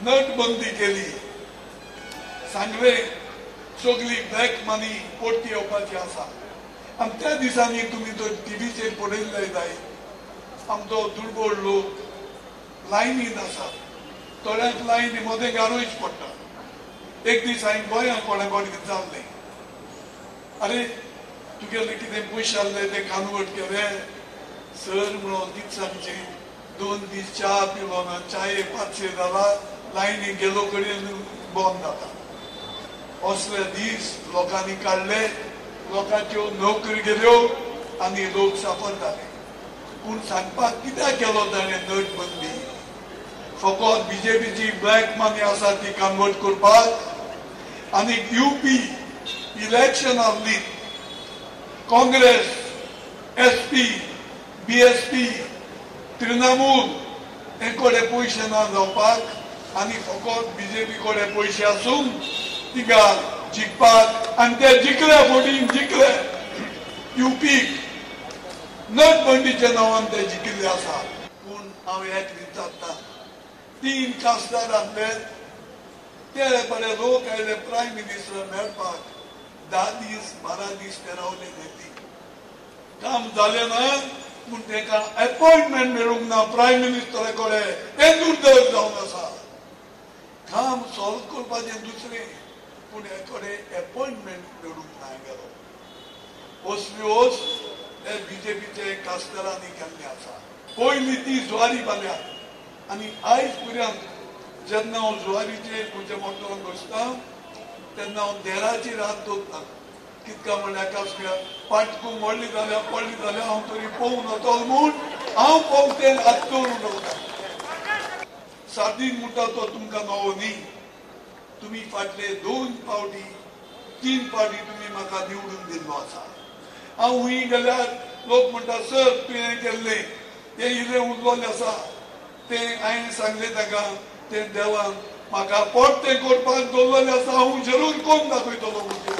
नोटबंदी केली, सांगले सगळी ब्लॅक मनी परती येवपाची आसा. आनी त्या दिसांनी तुमी तर टिवीचेर पळयल्ले जाय, आमचो दुर्बळ लोक लायनीन आसा, थोड्यांक लायनी मदें गारोयच पडटा. एक दीस हांवें गोंयांत कोणा कोण विचारलें, अरे तुगेले कितें पयशे आहले ते कन्वर्ट केले? सर म्हणून कितें सांगचें, 2 दीस च्या पिलो ना, च्याये 500 जाला, लायनी गेलो कडेन बंद जाता. असले दीस लोकांनी काडले, लोकांच्यो नोकरी गेल्यो आनी लोक साफर जाले. पूण सांगपाक कित्याक केलो ताणें नोटबंदी? फकत बीजेपीची ब्लॅक मनी आसा ती कन्वर्ट करपाक. आनी युपी इलेक्शन आहली, काँग्रेस, एसपी, बीएसपी, तृणमूल हे कडेन पयशे ना जावपाक आनी फकत बीजेपी कडेन पयशे आसून तिका जिखपाक. आनी ते जिखले, वोटींग जिखले युपीक नोटबंदीच्या नांवान ते जिखिल्ले आसा. पूण हांव एक विचारता, 3 खासदार आहले ते बरे लोक आयले प्रायम मिनिस्टर मेळपाक, 10 दीस 12 दीस ते रावले दिल्ली, काम जालें ना पूण तांकां एपॉयंटमेंट मेळूंक ना प्रायम मिनिस्टरा कडेन. हें दुर्दैव जावन आसा. काम सॉल्व करपाचें दुसरें, पूण हे कडेन एपॉयंटमेंट मेळूंक ना गेलो. असल्योच हे बीजेपीचे खासदारांनी केल्लें आसा. पयली ती जुवारी बांदल्या आनी आयज पर्यंत जेन्ना हांव जुवारीचेर खंयच्या मोटरान बसता तेन्ना हांव देराचेर हात दवरता. कितका म्हणल्यार कासव्या पाटकू मोडली जाल्यार पडली जाल्यार हांव तरी पळोवन वतलो म्हूण हांव पळोवते हात दवरून रावता. सार्दीन म्हणटा तो तुमकां नवो न्ही, तुमी फाटले 2 फावटी 3 फावटी तुमी म्हाका निवडून दिल्लो आसा. हांव हुंय गेल्यार लोक म्हणटा, सर तुवें केल्लें तें इल्लें उरलेलें आसा, तें हांवें सांगलें ताका, तें देवान म्हाका पोट तें करपाक दवरलेलें आसा, हांव जरूर कोण दाखयतलो म्हणून.